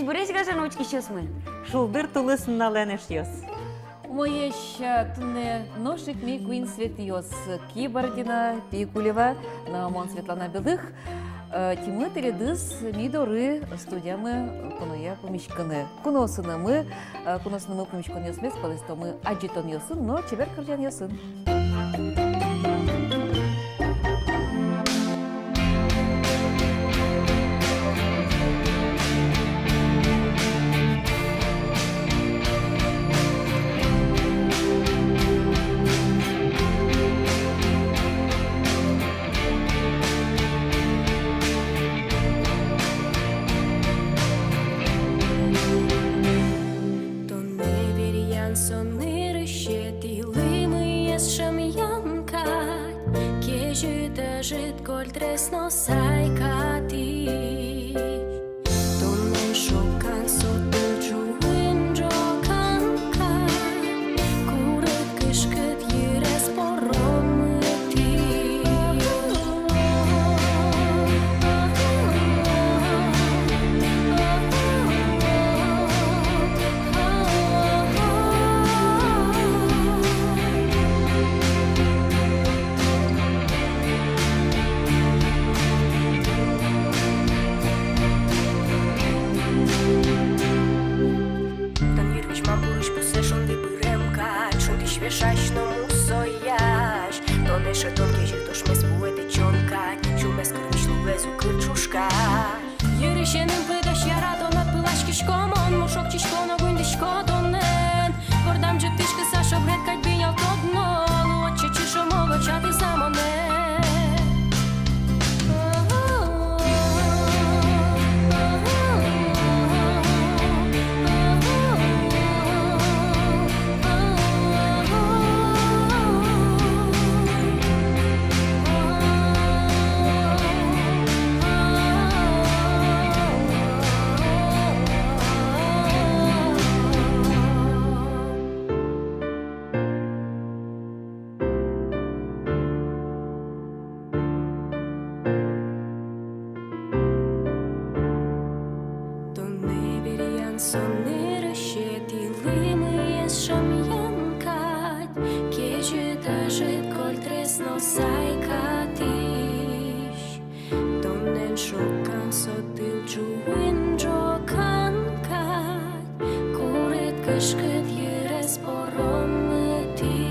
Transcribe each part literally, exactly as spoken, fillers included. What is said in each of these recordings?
Бурэсь, гажано учкисьёсмы! Шулдыр тулыс нуналэн, эшъёс! Умоесь, э, туннэ нош ик ми куинь Светаос: Кибардина, Пикулева но мон, Светлана Белых. Э, тӥ мытӥледыз ми доры студиямы куное пумиськыны. Куноосынымы, э, куноосынымы пумиськонъёсмес пӧлэстомы адӟытонъёсын но чебер кырӟанъёсын. Тон веръян со нырысетӥ лымыез шӧмъян кадь, кезьыт, ӧжыт кольтрес но сайкатӥсь. Тонэн шокан со тыл ӝуын ӝокан кадь, курыт кышкыт йырез поромытӥсь. Тон йырвизьмам пурысь пусэ шунды пырем кадь, шунтӥсь вешась но мусоясь. Тон эше, тон кезьыт ошмес вуэтэ чон кадь, сюлмез кырмись луэ укыр ӵушкась. Йырысеным пыдась яратонад пыласькисько мон, мур шокчисько но гуньдӥсько тонэн. Бордам ӝутӥськыса шобрет кадь бинялтод но, луод чечы шомо лочатыса монэ. Тонэ веръян со нырысетӥ лымыез шӧмъян кадь, кезьыт, ӧжыт кольтрес но сайкатӥсь. Тонэн шокан со тыл ӝуын ӝокан кадь, курыт кышкыт йырез поромытӥсь.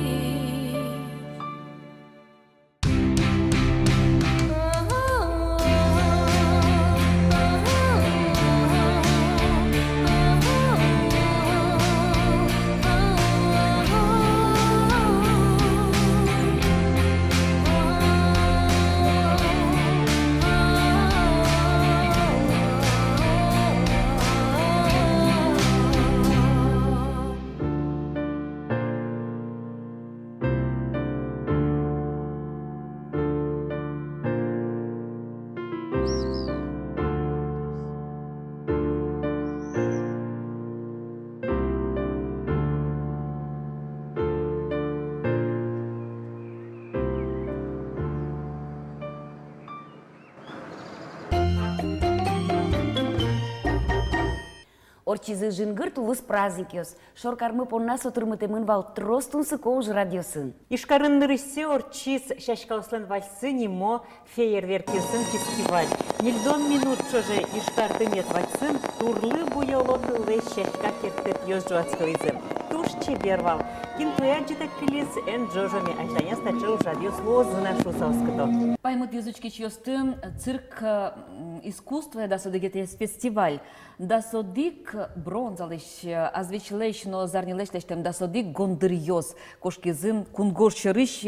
Ортчизы жингыр тулыс праздникъёс. Шоркармы понна со тырмытэмын вал трос тунсыко ужрадъёсын. Ижкарын нырысьсэ ортчиз «Сяськаослэн вальссы» нимо фейерверкъёсын фестиваль. Ньыльдон минут ӵоже Ижкарды мед вачсын, турлы буёло тыллэсь сяська керттэтъёс ӝуатскылӥзы. Туж чебер вал. Кин туэ адӟытэк кылиз, эн ӝожоме, азьланяз таӵе ужрадъёс луозы на шуыса оскыто. Паймытӥз учкисьёсты цирк, м, искусствоя дас одӥгетӥез фестиваль. Дас одӥг бронзалэсь, азвесьлэсь но зарнилэсь лэсьтэм дас одӥг гондыръёс кошкизы кунгож сьӧрысь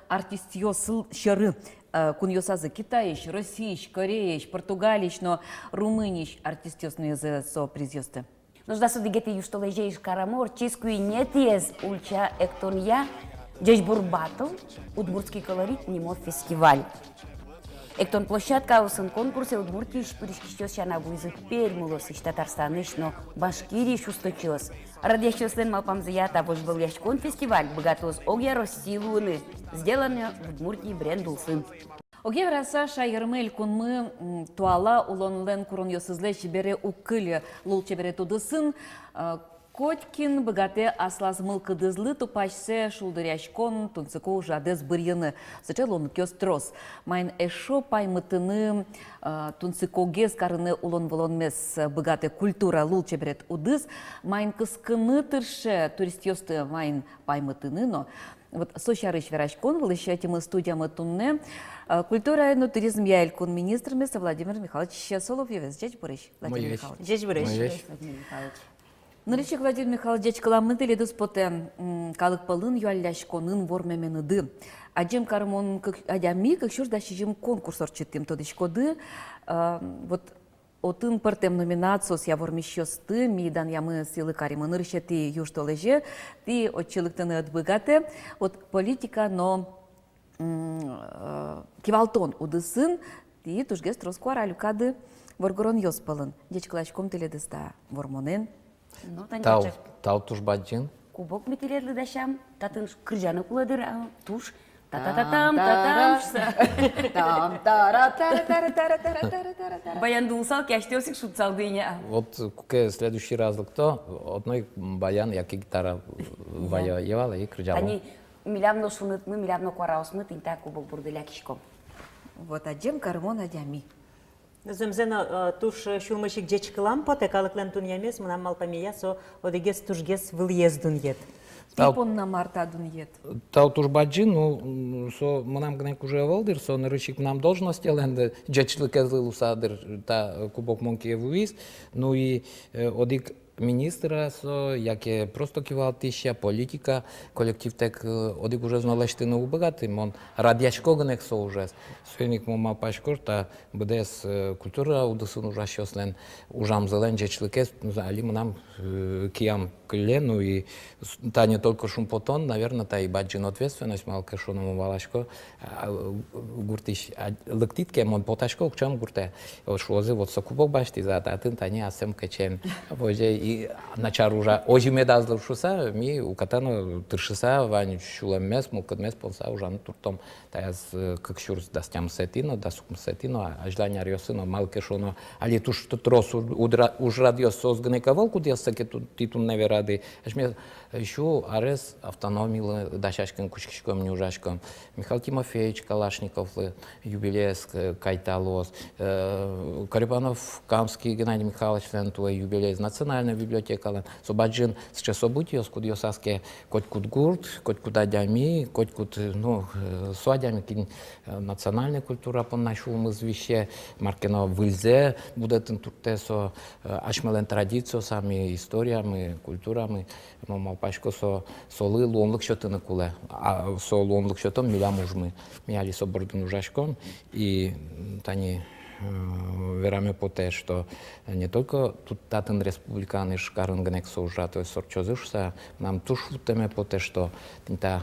артистъёс сьӧры. Э, кунъёсазы Китайысь, Россиысь, Кореяысь, Португалиысь но Румыниысь артистъёс нуизы со призъёсты. Нош дас одӥгетӥ южтолэзе Ижкарамы ортчиз куинетӥез ульча эктонъя «Ӟечбур баттл. Удмуртский колорит» нимо фестиваль. Эктон площадкаосын конкурсэ Удмуртиысь пыриськисьёс сяна вуизы Пермь улосысь, Татарстанысь но Башкириысь усточиос. Радъясьёслэн малпамзыя, та вожвылъяськон фестиваль быгатоз огъя Россиын луыны «Сделанное в Удмуртии» бренд улсын. Огъя вераса, шаермы, элькунмы, м, туала улонлэн куронъёсызлэсь бере уг кыльы. Лулчеберет удысын, э, котькин быгатэ аслаз мылкыдызлы тупасьсэ шулдыръяськон тунсыко ужрадэз бырйыны. Сыӵе луонлыкъёс трос. Маин эшшо паймытыны, э, тунсыкогес карыны улон-вылонмес быгатэ культура, лулчеберет удыс? Маин кыскыны тырше туристъёсты, маин паймытыны но? Вот со сярысь вераськон вылысь ӧтимы студиямы туннэ, э, культура но туризмъя элькун министрмес Владимир Михайлович Соловьёвез. Ӟечбуресь, Владимир Михайлович. Ӟечбуресь. Владимир Михайлович. Нырысь ик, Владимир Михайлович, ӟечкыламы тӥледыз потэ, м, калык пӧлын юалляськонын вормеменыды. Адӟем карымон кык-, адями кык сюрс дас сизьым конкурс ортчытӥм, тодӥськоды. Э, вот отын пӧртэм номинациосъя вормисьёсты ми данъямы, сӥлы каримы нырысетӥ южтолэзе. Тӥ отчы лыктыны ӧд быгатэ. Вот политика но, м, э, кивалтон удысын тӥ тужгес трос куара люкады воргоронъёс пӧлын. Ӟечкыласьком тӥледыз та вормонэн. Ну, тани тау, таӵе тау туж бадӟым. Кубок ми тӥледлы дасям, татын кырӟаны кулэ дыр, а, туж. Та-та-та-там, та-там, шуса. Там, тара, тара, тара, тара, тара, тара, тара, тара. Баянды улысал ке, асьтэос ик шудысалды ини, а. Вот куке следующий раз лыкто, одно ик баян яке гитара ваё, е вал, и кырӟало. Тани милям но шунытмы, милям но куараосмы тӥни та кубок борды лякисько. Вот адӟем карымон адями. Зэмзэ но, э, туж, э, сюлмысь ик ӟечкылам потэ, калыклэн дунъямез, мынам малпамея, со одӥгез тужгес вылӥез дунъет. Тау. Тӥ понна мар та дунъет? Тау туж бадӟым, ну, м, со мынам гинэ ик ужез ӧвӧл дыр, со нырысь ик мынам должностелэн ӟечлыкезлы луыса дыр та, э, кубок мон кие вуиз. Ну и, э, одӥг министр-а со, яке просто кивалтӥсь-а, политик-а, коллективтэк, э, одӥг ужез но лэсьтыны уг быгаты, мон радъясько гинэ ик со ужез. Соин ик мон малпасько, та быдэс, э, культура удысын ужасьёслэн ужамзылэн ӟечлыкез, ну, али мынам, э, киям кылле, ну и с-, та не только шумпотон, наверно, та и бадӟым ответственность, малы ке шуоно, мон валасько, а, гуртысь, а, лыктӥд ке, мон потасько укчам гуртэ. Вот шуозы, вот со кубок басьтӥз, а татын тани асэм кечен. Возе и начар ужа, озьы медаз луы шуса, ми уката но тыршыса, вань сюлэммес, мылкыдмес понса ужаны туртом. Таяз, э, кык сюрс дас тямысэтӥ но, дас укмысэтӥ но, а, азьлань аръёсы но, малы ке шуоно, али туж т-, трос уд-, удра-, ужрадъёс соос гинэ ик ӧвӧл, кудъёссэ ке ту-, тӥ туннэ верады. Асьме, э, сю арес автономилы дасяськыны кутскиськом ни, ужаськом. Михаил Тимофеевич Калашниковлы юбилеез, э, кайта луоз. Э, Корепанов-Камский Геннадий Михайловичлэн туэ юбилеез, Национальной библиотекалэн. Со бадӟым сыӵе событиос, кудъёсаз ке котькуд гурт, котькуд адями, котькуд, ну, э, со адями, кин, э, национальной культура понна сюлмыз висе, мар ке но выльзэ будэтыны туртэ, со, э, асьмелэн традициосамы, историямы, культурамы. Мон малпасько, со, солы луонлык сётыны кулэ. А со луонлык сётон милям ужмы. Ми али со бордын ужаськом. И, м, тани, э, вераме потэ, что не только ту-, татын республикаын, Ижкарын гинэ ик со ужрад ортчоз шуса, мынам туж вуттэме потэ, что тӥни та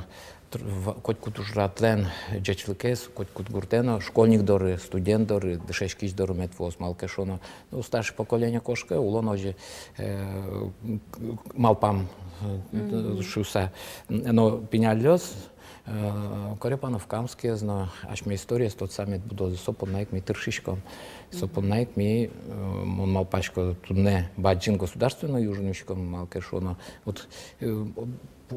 тр-, в-, котькуд ужрадлэн ӟечлыкез котькуд гуртэ но, школьник доры, студент доры, дышетскись доры мед вуоз, малы ке шуоно, ну, старший поколение кошке, улон озьы, э, к-, к-, малпам, э, шуса. Но пиналъёс, э, Корепанов-Камскиез но, асьме историез тодыса мед будозы, со понна ик ми тыршиськом. Со понна ик ми, э, мон малпасько, туннэ бадӟым государственной уж нуиськом, малы ке шуоно. Вот, э,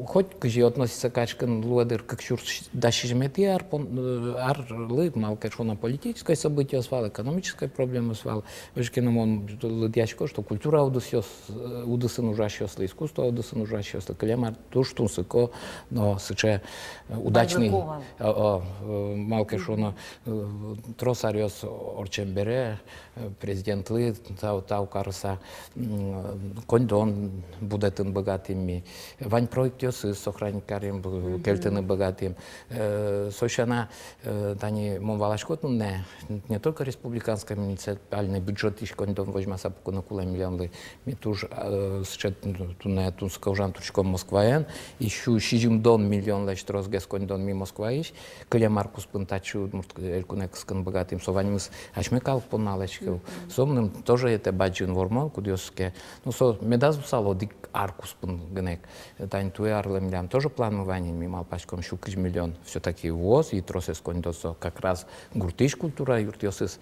хоть кызьы относиться кариськыны луэ дыр кык сюрс дас сизьыметӥ ар пон-, э, арлы, малы ке шуоно, политической событиос вал, экономической проблемаос вал. Озьы ке но мон лыдъясько, что культура удысъёс, э, удысын ужасьёслы, искусство удысын ужасьёслы кылем ар туж тунсыко но сыӵе, э, удачный. Барлыко вал. Э, э, э, малы ке шуоно, э, трос аръёс ортчем бере, э, президентлы тау, тау карыса, м, коньдон будэтыны быгатӥм ми. Вань проектъёсыз сохранить карим, бу-, кельтыны быгатӥм. Э, со сяна, э, тани мон валасько, туннэ не только республиканской, муниципальной бюджетысь коньдон возьмаса пукыны кулэ милемлы. Ми туж, э, сыӵе туннэ тунсыко ужаны турттӥськом Москваен. И сю сизьымдон миллионлэсь тросгес коньдон ми Москваысь кылем ар куспын татчы, Удмурт Элькунэ, кыскыны быгатӥм. Со ваньмыз асьме калык понна лэзиське. Со мыным тоже это бадӟым вормон, кудъёсыз ке. Ну, со медаз луысал одӥг ар куспын гинэ ик. Тани туэ арлы милям тоже планмы вань ини, ми малпаськом, сю кызь миллион всё-таки вуоз, и тросэз коньдоз со как раз гуртысь культура юртъёсыз,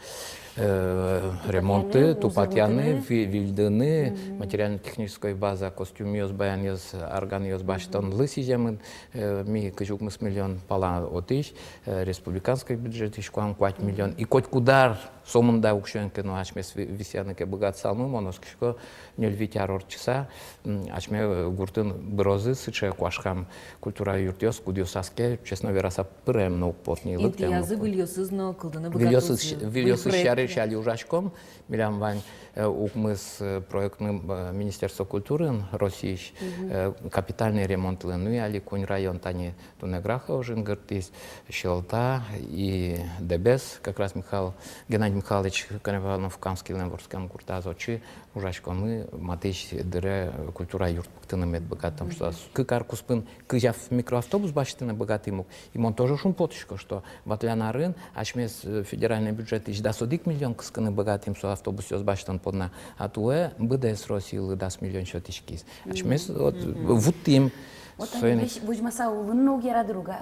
э, ремонтты, тупатъяны, тупатъяны, ви-, вильдыны, материально-технической база, костюмъёс, баянъёс, арганъёс басьтонлы сӥземын, э, ми кызь укмыс миллион пала отысь, э, республиканской бюджетысь куамын куать миллион. И котькуд ар сомында уксёен ке но асьмес ви-, висъяны ке быгатысалмы, мон оскисько, ньыль-вить ар ортчыса, м, асьме, э, гуртын бырозы сыӵе куашкам культура юртъёс, кудъёсаз ке, честно вераса, пырем но уг поты ни, лыктэм но уг поты. Интыязы выльёсыз но кылдыны быгатозы. Выльёсыз, выльёсыз сярысь али ужаськом, милям вань, э, укмыс, э, проектмы, э, Министерство культурын Россиысь, э, капитальный ремонтлы. Ну и али куинь район тани туннэ Грахове ужын гыртӥз, Сьӧлта и Дэбес, как раз Михаил, Геннадий Михайлович Коновалов-Камскийлэн вордскем гуртаз, отчы ужаськомы, матысь дыре культура юрт пуктыны мед быгатом шуса. Кык ар куспын кызь ав-, микроавтобус басьтыны быгатӥм ук. И мон тоже шумпотӥсько, что ватлан арын асьмес, э, федеральный бюджетысь дас одӥг миллион кыскыны быгатӥм со автобусъёс басьтон понна, а туэ быдэс Россилы дас миллион сётӥськиз. Асьмес вот вуттӥм. Вот соин ик возьмаса улыны но уг яра, дыр, уга.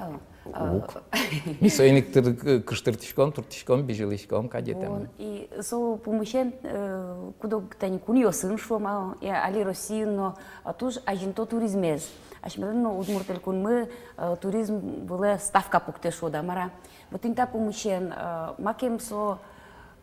А, уг. Ми соин ик тыр-, кыштыртӥськом, туртӥськом, бызьылӥськом кадь ик. Вон, и со пумысен, э, куд-ог тани кунъёсын, шуом-а, и али Россиын но, а, туж азинто туризмез. Асьмелэн но Удмурт Элькунмы, э, туризм вылэ ставка пуктэ, шуод-а, мар-а. Вот тӥни та пумысен, э, макем со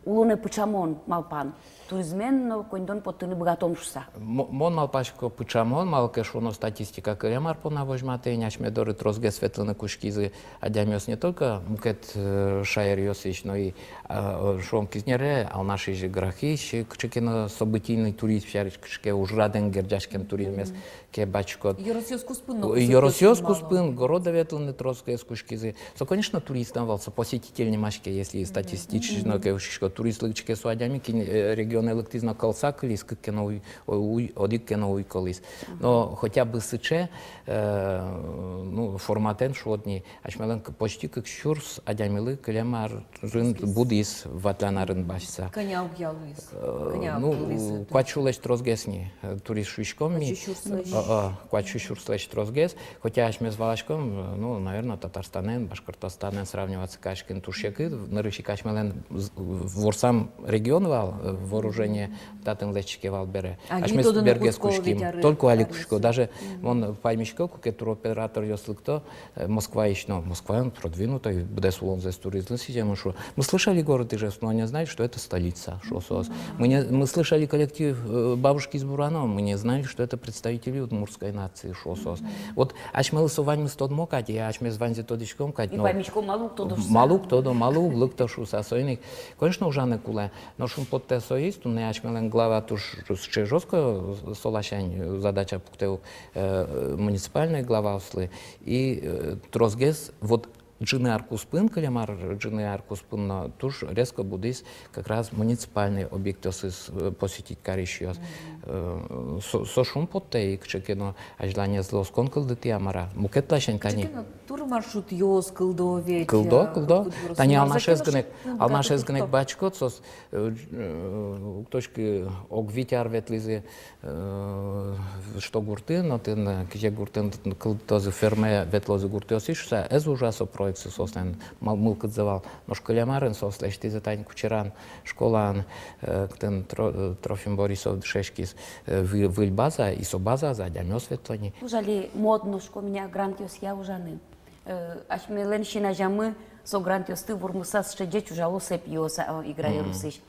улонэ пыӵамон малпан, туризмен но коньдон поттыны быгатом шуса. Мо-, мон малпасько, пыӵамон, малы ке шуоно, статистика кылем ар понна возьматэ ини, асьме доры тросгес ветлыны кутскизы адямиос не только мукет, э, шаеръёсысь, но и, э, шуом, Кизнере, Алнашысь, Грахысь, кыӵе ке но событийный туризм сярысь, кыӵе ке ужраен герӟаськем туризмез ке басьтод. Ёросъёс куспын но, ёросъёс куспын, городэ ветлыны тросгес кутскизы. Со, конечно, турист ӧвӧл, со посетитель нимаське, если статистически но ке учкиськод, турист лыдӟиське со адями, кин, э, регионэ лыктӥз но кӧлса кылиз, кык ке но уй-, уй-, одӥг ке но уй кылиз. Но хотя бы сыӵе, э, ну, форматэн шуод ни, асьмелэн к-, почти кык сюрс адямилы кылем арын будӥз ватлан арын басьтыса. Кӧня угъя луиз? Э, кӧня, ну, луиз, куать сюлэсь тросгес ни, э, турист шуиськом ми. Куать сюрслэсь. Э, э, куать сюрслэсь тросгес. Хотя асьмес валаськом, э, ну, наверно, Татарстанэн, Башкортостанэн сравниваться кариськыны туж секыт, нырысь ик асьмелэн з-, ворсам регион вал, э, вооружение татын лэсьтӥське вал бере. Асьмес бергес кутским. Только али кутско. Даже мон паймисько, куке туроператоръёс лыкто, э, Москваысь но, Москваын продвинутой, быдэс улонзэс туризмлы сӥземын, шуо. Мы слышали город Ижевск, но не знали, что это столица, шуо соос. Мы не, мы слышали коллектив, э, «Бабушки из Бурано», мы не знали, что это представители удмуртской нации, шуо соос. Вот асьмелы со ваньмыз тодмо кадь, и асьмес ваньзэ тодӥськом кадь, но паймиськом, малы уг тодо шуса. Малы уг тодо, малы уг лыкто шуса, соин ик, конечно, ужаны кулэ. Но шумпоттэ соиз, туннэ асьмелэн глава туж сыӵе жёстко со ласянь задача пуктэ, э, муниципальной главаослы. И, э, тросгес, вот, ӝыны ар куспын, кылем ар, ӝыны ар куспын но туж резко будӥз как раз муниципальной объектъёсыз, э, посетить карисьёс. Э, со, со шумпоттэ, и кыӵе ке но азьланезлы оскон кылдытэ-а, мар-а. Мукет ласянь тани. Кыӵе ке но турмаршрутъёс кылдо ведь. Кылдо, э, кылдо. Тани Алнашез гинэ, Алнашез гинэ басьтӥськод, соос, э, э, укточки ог вить ар ветлӥзы, э, что гуртын, отын, э, кызьы гуртын кылдытозы, фермае ветлозы гуртъёсысь шуса, ӧз ужа со проектсы, соослэн мал-, мылкыдзы вал. Нош кылем арын соос лэсьтӥзы тани Кучеран школаын, э, кытын Тро-, э, Трофим Борисов дышетскиз, э, вы-, выль база, и со базазы адямиос ветло ни. Туж али модно, шуисько, мынэ грантъёсъя ужаны. Э, асьмелэн син азямы со грантъёсты вормыса сыӵе ӟеч ужало со пиоса, о, Игра ёросысь.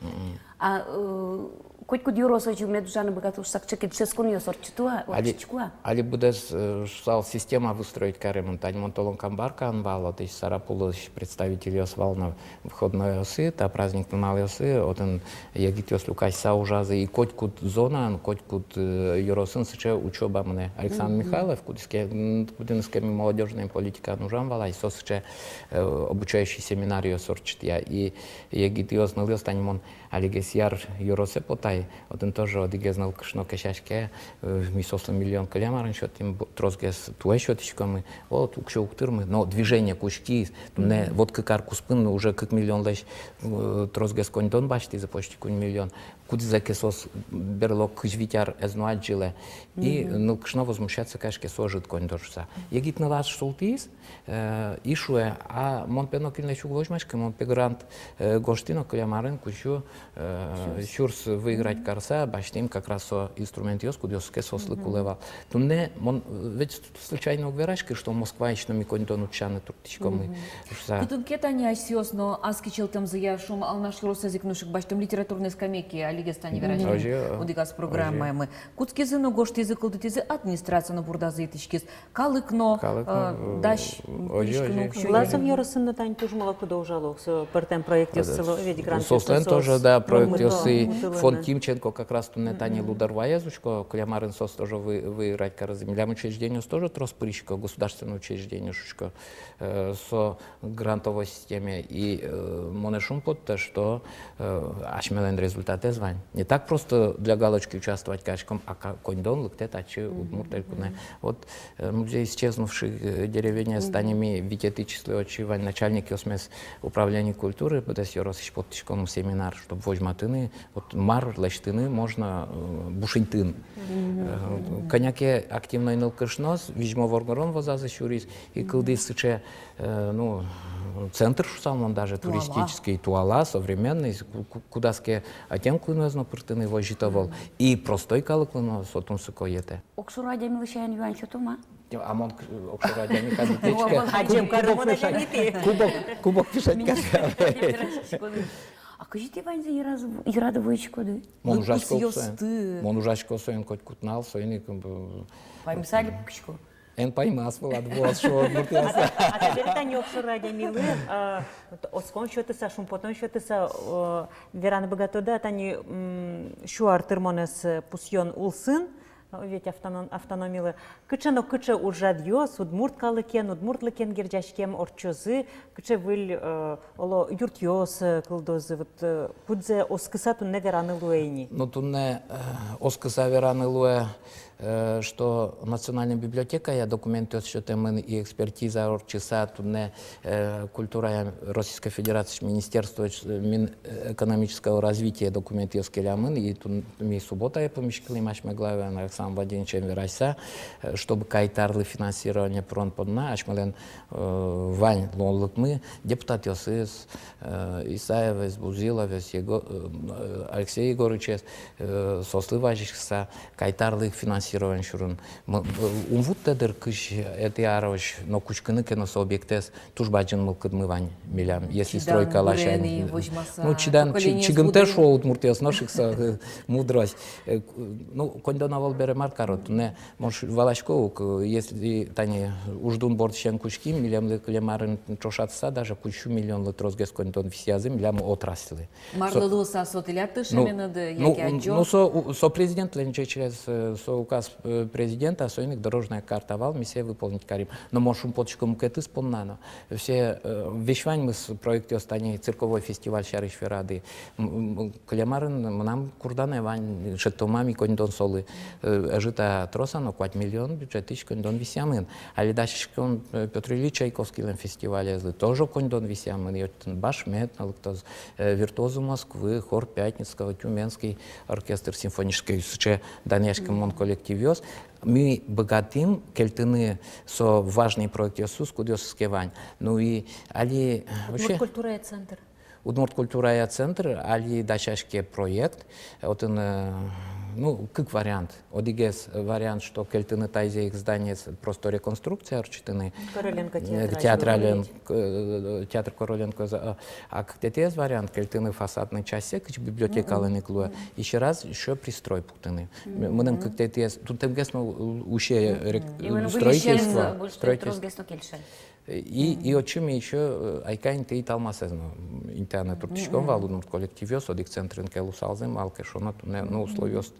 А, э, котькуд ёрос озьы мед ужаны быгатоз шуса кыӵе ке дышетсконъёс ортчыто-а, ортчытӥсько-а? Али быдэс, э, шуысал, система выстроить каремын. Тани мон толон Камбаркаын вал, отысь Сарапулысь представительёс вал но, выходнойёсы, та праздник нуналъёсы, отын егитъёс люкаськыса ужазы, и котькуд зонаын, котькуд, э, ёросын сыӵе учёба мынэ. Александр Михайлов, кудӥз ке, м, кудӥныз ке ми молодёжной политикаын ужам вал ай, со сыӵе, э, обучающий семинаръёс ортчытъя. И егитъёс, нылъёс, тани мон алигес Яр ёросэ потӥ, отын тоже одӥгез ныл кышно кесяське, э, ми соослы миллион кылем арын сётӥм, бу-, тросгес туэ сётӥськомы, вот, уксё уг тырмы, но движение кутскиз, туннэ, вот кык ар куспын уже кык миллионлэсь, э, тросгес коньдон басьтӥзы, почти куинь миллион. кудзэ ке соос берло кызь вить ар ӧз но адӟылэ. И нылкышно возмущаться кариське, со ӧжыт коньдон шуса. Егит нылаш султӥз, э, и шуэ: а мон пе нокинлэсь уг возьмаськы, мон пе грант, э, гожтӥ но, кылем арын куинь сю, э, сюрс выиграть карыса басьтӥм как раз со инструментъёс, кудъёсыз ке соослы кулэ вал. Туннэ мон, э, ведь случайно уг вераськы, что Москваысь но ми коньдон утчаны турттӥськомы шуса. Кытын ке тани асьсэос но ас кичӧлтэмзыя, шуом, Алнаш ёросэз ик, нош ик басьтэм литературной скамейки, алигес тани вераськом, озьы, одӥгаз программаямы. Кутскизы но гожтӥзы, кылдытӥзы, администрация но бордазы итӥськиз. Калык но, калык но, э, дась, озьы, пырыськыны озьы. Уксё. Глазов ёросын но тани туж мылокыдо ужало, со пӧртэм проектъёс сыло, ведь грантъёс. Соослэн тоже, да, проектъёссы. Фонд Тимченко как раз туннэ тани Лудорвайез учко, кылем арын соос тоже вы-, выиграть каризы. Милям учреждениос тоже трос пырысько, государственной учреждениос учко, э, со грантовой системе. И, э, монэ шумпоттэ, что, э, асьмелэн результатэз вань. Не так просто для галочки участвовать кариськом, а ка-, коньдон лыктэ татчы, Удмурт Элькунэ. Вот, э, музей исчезнувших, э, деревень, тани ми витетӥ числое отчы вань начальникъёсмес управления культуры, быдэс ёросысь поттӥськом семинар, чтоб возьматыны, вот мар лэсьтыны можно, э, Бушиньтын. Э, кӧня ке активной нылкышноос визьмо воргорон возазы сюриз, и кылдӥз сыӵе, э, ну, центр шуысал мон даже, туристический, туала, современный, ку-, ку-, кудаз ке ӧтем куноез но пыртыны возьыт ӧвӧл, и простой калыклы но со тунсыко йӧтэ. Огшоры адямилы сямен юан сётом-а? А мон к-, огшоры адями кадь ик. Кубок, кубок, кубок пишет. А кызьы тӥ ваньзэ йырад-, йырад вуиськоды? Мон ужасько соин. Мон ужасько соин котькуд нал, соин ик, м, паймыса али пукисько. Эн паймы, ас вылад вуоз, шуо удмуртъёс. А та-, а табере тани огшоры адямилы, а, вот оскон сётыса, шумпотон сётыса, о, вераны быгатоды-а тани, м, сю ар тырмонэз, э, пусъён улсын, э, ведь автоном-, автономилы. Кыӵе но кыӵе ужрадъёс удмурт калыкен, удмуртлыкен герӟаськем ортчозы, кыӵе выль, э, оло, юртъёс, э, кылдозы, вот, э, кудзэ оскыса туннэ вераны луэ ини? Ну, туннэ, э, оскыса вераны луэ, э, что Национальной библиотекая документъёс сётэмын и экспертиза ортчыса туннэ, э, культурая Российской Федерациысь министерствоысь, э, мин-, э, экономического развития документъёс келямын, и тун-, ми субботае пумиськылӥм асьме главаен Александр Владимировичен вераськыса, э, чтобы кайтарлы финансирование пырон понна асьмелэн, э, вань луонлыкмы депутатъёсыз, э, Исаевез, Бузиловез, Его-, э, Алексей Егорычез, э, соослы вазиськыса, кайтарлы финансирование сюрыны. М-, э, ум вуттэ, дыр, кызь, э, кыкетӥ арозь, но кутскыны ке но со объектэз туж бадӟым мылкыдмы вань милям, если стройка ласянь. Ну, чидан, чи-, чигымтэ, шуо удмуртъёс, нош ик со, э, мудрось. Э, к-, ну, коньдон ӧвӧл бере мар карод, туннэ, мон ш-, валасько ук, э, если тани уждун бордысен кутским, милемлы кылем арын ӵошатыса даже куинь сю миллионлы тросгес коньдон висъязы милям отрасльлы. Марлы луыса со тӥляд тыршеменыды, ну, яке, ну, отчёт? Ну, со у-, со президентлэн ӟечлез, э, со указ, э, президента, соин ик дорожная карта вал, ми сое выполнить карим. Но мон шумпотӥсько мукетыз понна но. Все, э, весь ваньмыз проектъёс, тани цирковой фестиваль сярысь верады. М, м, кылем арын мынам Курданэ вань, шедьтом-а ми коньдон солы. Э, ӧжыт-а, трос-а, но куать миллион бюджетысь коньдон висъямын. Али дасяськом, э, Пётр Ильич Чайковскийлэн фестивалезлы, тоже коньдон висъямын, и отын Башмет но лыктоз, э, «Виртуозы Москвы», хор Пятницкого, Тюменский оркестр симфонической, сыӵе данъяськымон коллективъёс. Ми быгатӥм кельтыны со важный проектъёсыз, кудъёсыз ке вань. Ну и али, э, вообще... Удмурт культурая центр. Удмурт культурая центр али дасяське проект. Отын, э, ну, кык вариант. Одӥгез вариант, что кельтыны таизэ ик зданиез, просто реконструкция ортчытыны. Короленко, э, театральный, театрален, э, театр Короленко, э, а кыкетӥез вариант — кельтыны фасадной частьсэ, кызьы библиотекалэн ик луэ, ещё раз, ещё пристрой пуктыны. М-, мыным кыкетӥез, тунтэмгес но у-, усе рек-, строительство, строительство. И, и отчы ми ещё, э, «Айкай, инты» италмасэз но, м, интыяны турттӥськом вал, удмурт коллективъёс одӥг центрын ке луысалзы, малы ке шуоно туннэ, ну, условиос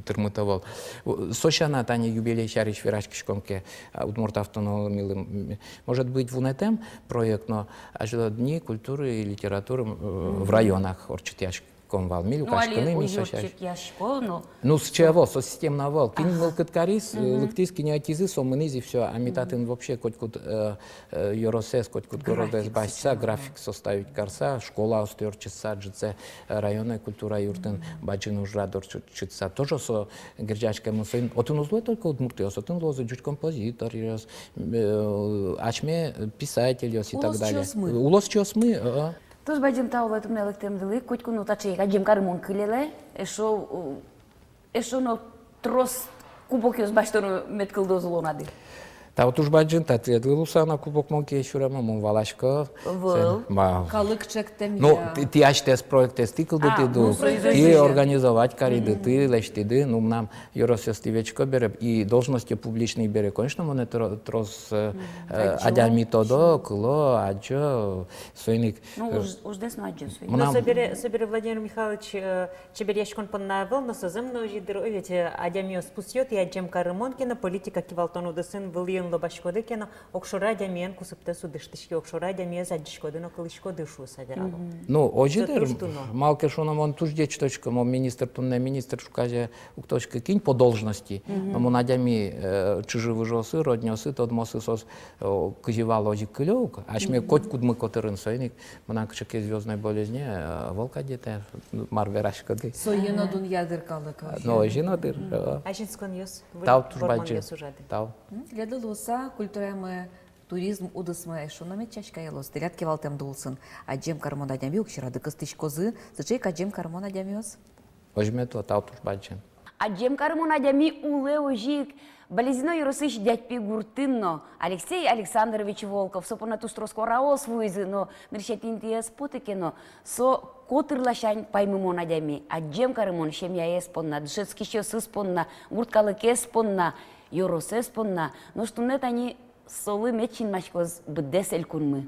тырмыт ӧвӧл. У-, со сяна, тани юбилей сярысь вераськиськом ке, а, удмурт автономилы, м, может быть, вунэтэм проект, но азьло Дни культуры и литературы, м, э, в районах ортчытъяськ-, Ком вал, ми люкаськыны, ми со сярысь. Ну, сыӵе ӧвӧл, со системно ӧвӧл. Кин мылкыд кариз, э, лыктӥз, кин ӧтиз, со мынӥз и всё. А ми татын вообще котькуд, э, э, ёросэз, котькуд городэз басьтыса, график составить карыса, школаосты ортчытыса, ӝытсэ, э, районной культура юртын, бадӟым ужрад ортчытыса. Тоже со герӟаськемын соин. Отын уз луэ только удмуртъёс, отын луозы ӟуч композиторъёс, э, асьме писательёс и так далее. Улосчиосмы. Улосчиосмы, э, э. Туж бадӟым тау вал туннэ лыктэмдылы, котьку но таӵе ик адӟем карымон кылелэ, эшшо, э, эшшо но трос кубокъёс басьтоно мед кылдоз улонады. Тау туж бадӟым, та тӥледлы луыса но кубок мон кие сюрем, мон валасько. Вал. Калык чектэмъя. Ну, тӥ, тӥ асьтэос проектэсты кылдытӥды, ну, тӥ организовать кариды, тӥ лэсьтӥды, ну, мынам ёросъёстӥ ветлӥсько бере, и должности публичной бере, конечно, монэ тро-, трос, э, э, адями тодо, кыло, адӟо, соин ик. Ну, э, уж-, уждэс но адӟо соин ик. Мынам... Ну, собере, собере, Владимир Михайлович, э, чеберъяськон понна ӧвӧл, но со зэм но озьы дыр, ой, ведь, э, адямиос пусъё, тӥ адӟем карымон ке но, политика кивалтон удысын вылӥын лобаськоды ке но, огшоры адямиен кусыптэс уд ыштӥське, огшоры адямиез адӟиськоды но кылӥськоды шуыса верало. Мгм. Ну, озьы дыр, малы ке шуоно, мон туж ӟеч тодӥсько, мон министр, туннэ министр шуказе уг тодӥськы кин по должности. Мгм. Но мон адями, э, чыжы-выжыосы, роднёсы, тодмоосы соос, э, кызьы вал, озьы кылё ук. Асьме котькудмы котырын, соин ик мынам кыӵе ке звёздной болезне, э, ӧвӧл кадь это, мар вераськоды. Сое но дунъя дыр калык. Но озьы но дыр, э. Азинсконъёс, тау туж бадӟым. Тау. М, тӥледлы луыса, культурамы, туризм удысмы эшшо но мед сяськаялоз, тӥляд кивалтэмды улсын. Адӟем карымон адями уксёрады кыстӥськозы, сыӵе ик адӟем карымон адямиос. Озьы мед луоз, тау туж бадӟым. Адӟем карымон адями улэ озьы ик Балезино ёросысь Дядьпи гуртын но. Алексей Александрович Волков, со понна туж трос куараос вуизы, но нырысетӥ интые ӧз поты ке но, со котыр ласянь паймымон адями, адӟем карымон семьяез понна, дышетскисьёсыз понна, гурт калыкез понна, ёросэз понна. Нош туннэ тани солы мед синмаськоз быдэс элькунмы.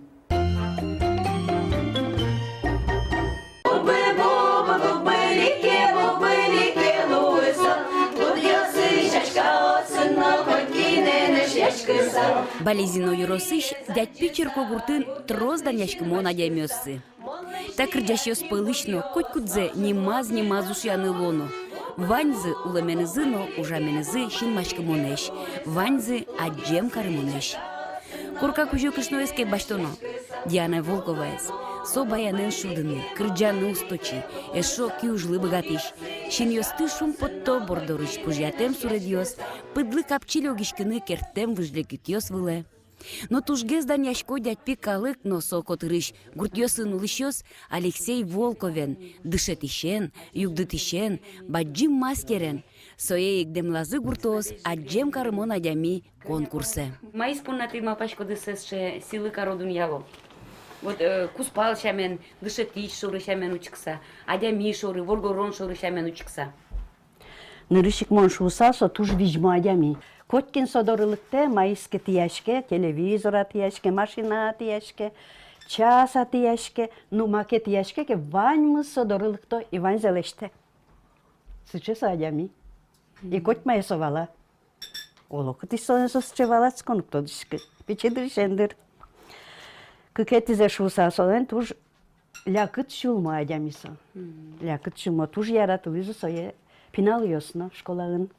Балезино ёросысь Дядьпи черкогуртын трос данъяськымон адямиоссы. Та кырӟасьёс пӧлысь но котькудзэ нимаз-нимаз ушъяны луоно. Ваньзы улэменызы но ужаменызы синмаськымонэсь, ваньзы адӟем карымонэсь. Корка кузё кышноез ке басьтоно, Диана Волковаез. Со баянэн шудыны, кырӟаны устоӵи, эшшо киужлы быгатӥсь. Синъёсты шумпотто бордорысь пужъятэм суредъёс, пыдлы капчи лёгиськыны керттэм выж лякытъёс вылэ. Но тужгес данъясько Дядьпи калык но со котырысь гуртъёсын улӥсьёс Алексей Волковен, дышетӥсен, югдытӥсен, бадӟым мастерен. Сое ик дэмлазы гуртоос адӟем карымон адями конкурсэ. Маиз понна тӥ малпаськоды сыӵе сӥлы каро дунъяло? Вот, э, кузпал сямен, дышетӥсь шоры сямен учкыса, адями шоры, воргорон шоры сямен учкыса. Нырысь ик мон шуысал, со туж визьмо адями. Котькин со доры лыктэ, маиз ке тӥяське, телевизор-а тӥяське, машина-а тӥяське, час-а тӥяське, ну, маке тӥяське ке, ваньмыз со доры лыкто и ваньзэ лэсьтэ. Сыӵе со адями. И котьмае со вала. Оло кытысь солэн со сыӵе валаськон, уг тодӥськы. Пичи дырысен дыр. Кыкетӥзэ шуысал, солэн туж лякыт сюлмо адями со. Мгм. Лякыт сюлмо, туж яратылӥзы сое пиналъёс но школаын.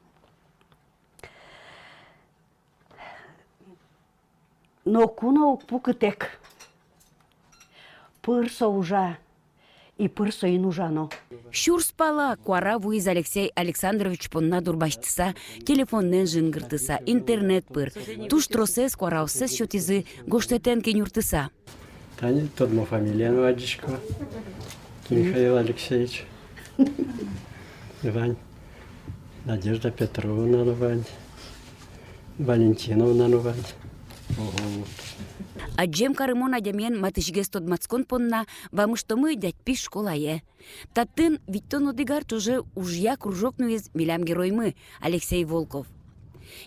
Ноку но уг пукытэк. Пыр со ужа, и пыр соин ужано. Сюрс пала куара вуиз Алексей Александрович понна дурбасьтыса, телефонэн жингыртыса, интернет пыр. Туж тросэз куараоссэс сётӥзы гожтэтэн кенюртыса. Тани тодмо фамилия но адӟисько. Михаил Алексеевич. Вань. Надежда Петровна но вань. Валентиновна но вань. Ого. Адӟем карымон адямиен матысьгес тодматскон понна вамыштомы Дядьпи школае. Татын витьтон одӥг ар ӵоже ужъя кружок нуиз милям героймы Алексей Волков.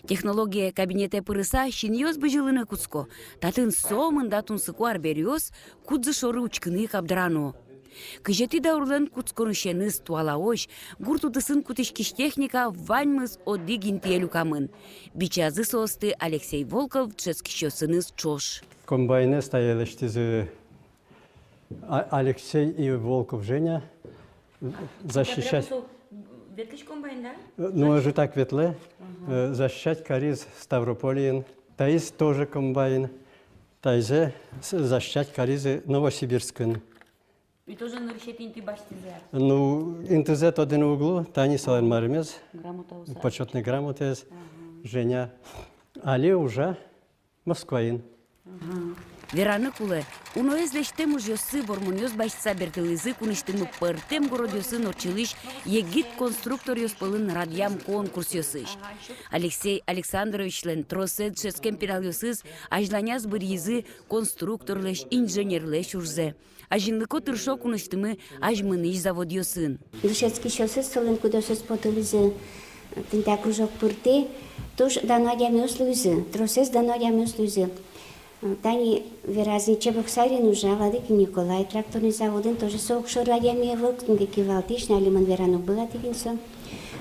Технология кабинетэ пырыса, синъёс бызьылыны кутско. Татын сомында тунсыко арбериос, кудзы шоры учкыны кабдырано. Кызетӥ даурлэн кутсконысеныз туалаозь гурт удысын кутӥськись техника ваньмыз одӥг интые люкамын. Бичазы соосты Алексей Волков дышетскисьёсыныз ӵош. Комбайнэз тае лэсьтӥзы А-, Алексей и Волков Женя. Защищать. Ветлӥсь комбайн, да? Ну, ӧжытак ветлэ. Э, защищать кариз Ставропольын. Таиз тоже комбайн. Таизэ с-, защищать каризы Новосибирскын. И тоже нырысетӥ инты басьтӥзы-а? Ну, интызэ тодыны уг лу, тани солэн марымез. Грамотаос-а? Почётной грамотаез. Ага. Женя. Али ужа Москваын. Ага. Вераны кулэ, уноез лэсьтэм ужъёссы вормонъёс басьтыса бертылӥзы кунысьтымы пӧртэм городъёсын ортчылӥсь егит конструкторъёс пӧлын радъям конкурсъёсысь. Алексей Александровичлэн тросэз дышетскем пиналъёсыз азьланяз быръизы конструкторлэсь, инженерлэсь ужзэ. Азинлыко-тыршо кунысьтымы азьмынӥсь заводъёсын. Дышетскисьёсыз солэн кудъёсыз потылӥзы, тӥни та кружок пыртӥ, туж дано адямиос луизы, тросэз дано адямиос луизы. Тани вераз ни, Чебоксарын ужа Владыкин Николай тракторный заводын, тоже со огшоры адями ӧвӧл, кытын ке кивалтӥсь, но али мон вераны уг быгаты, кин со.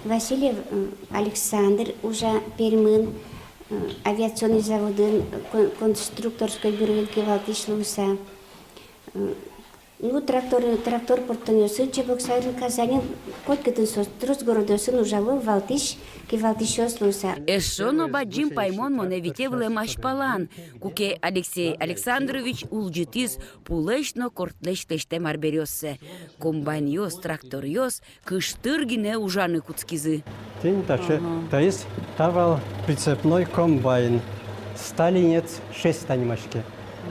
Васильев, э, Александр ужа Пермын, э, авиационный заводын, кон-, конструкторской бюроын кивалтӥсь луыса. Ну, трактор, трактор пыртонъёсын Чебоксарын, Казаньын, котькытын соос трос городъёсын ужало, валтӥсь, кивалтӥсьёс луыса. Эшшо но бадӟым паймон монэ вите вылэм азьпалан, куке Алексей Александрович улӟытӥз пулэсь но кортлэсь лэсьтэм арбериоссэ. Комбайнъёс, тракторъёс кыштыр гинэ ужаны кутскизы. Тӥни таӵе, ага, таиз та вал прицепной комбайн, Сталинец шесть та нимаське.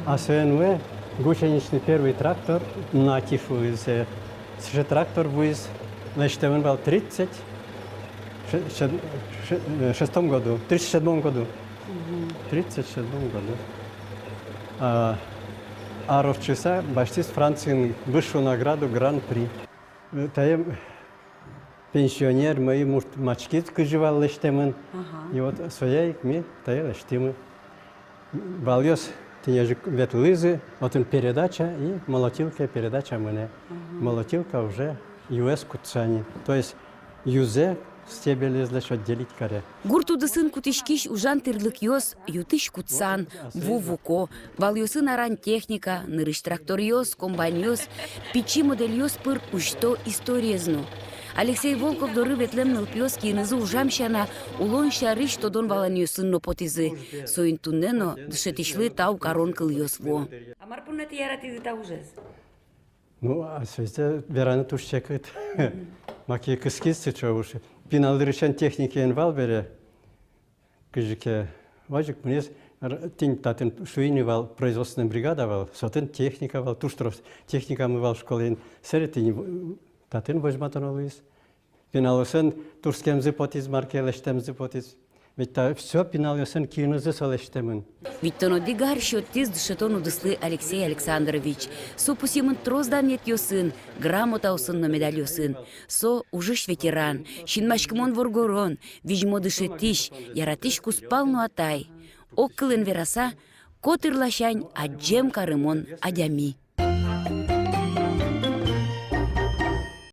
А соин вуэ гусеничный первый трактор, Нати шуизы. Сыӵе трактор вуиз, лэсьтэмын вал тридцать ше-, ше-, ше-, э, шестом году, тридцать седьмом году. Мгм. Тридцать седьмом году. А, ар ортчыса басьтӥз Франциын высшую награду Гран-при. Э, таем пенсионер, мӧйы мурт маськиз, кызьы вал лэсьтэмын. Ага. И вот соя ик ми тае лэсьтӥмы. Валъёс тӥни озьы ик ветлӥзы, отын передача и молотилкае передача мынэ. Ага. Молотилка уже юэз кутса ни. То есть юзэ стебелезлэсь отделить каре. Гурт удысын кутӥськись ужан тӥрлыкъёс, ю-тысь кутсан, ву вуко, валъёсын аран техника, нырысь тракторъёс, комбайнъёс, пичи модельёс пыр усьто историез но. Алексей Волков доры ветлэм нылпиос киынызы ужам сяна, улон сярысь тодон-валанъёсын но потӥзы. Соин туннэ но дышетӥсьлы тау карон кылъёс вуо. А мар понна тӥ яратӥды та ужез? Ну, а сыӵе вераны туж секыт. Мгм. Маке кыскиз сыӵе уж. Пинал дырысен техникаен вал бере. Кызьы ке, вазь ик мынӥз, р-, тӥни татын шуи ни вал, производственной бригада вал, со отын техника вал, туж трос техникамы вал школаын. Сэре тӥни в-, татын возьматоно луиз. Пиналъёслэн турттэмзы потӥз, мар ке лэсьтэмзы потӥз. Ведь та всё пиналъёслэн киынызы со лэсьтэмын. Витьтон одӥг ар сётӥз дышетон удыслы Алексей Александрович. Со пусъемын трос данъетъёсын, грамотаосын но медальёсын. Со ужысь ветеран, синмаськымон воргорон, визьмо дышетӥсь, яратӥсь кузпал но атай. Ог кылын вераса, котыр ласянь адӟем карымон адями.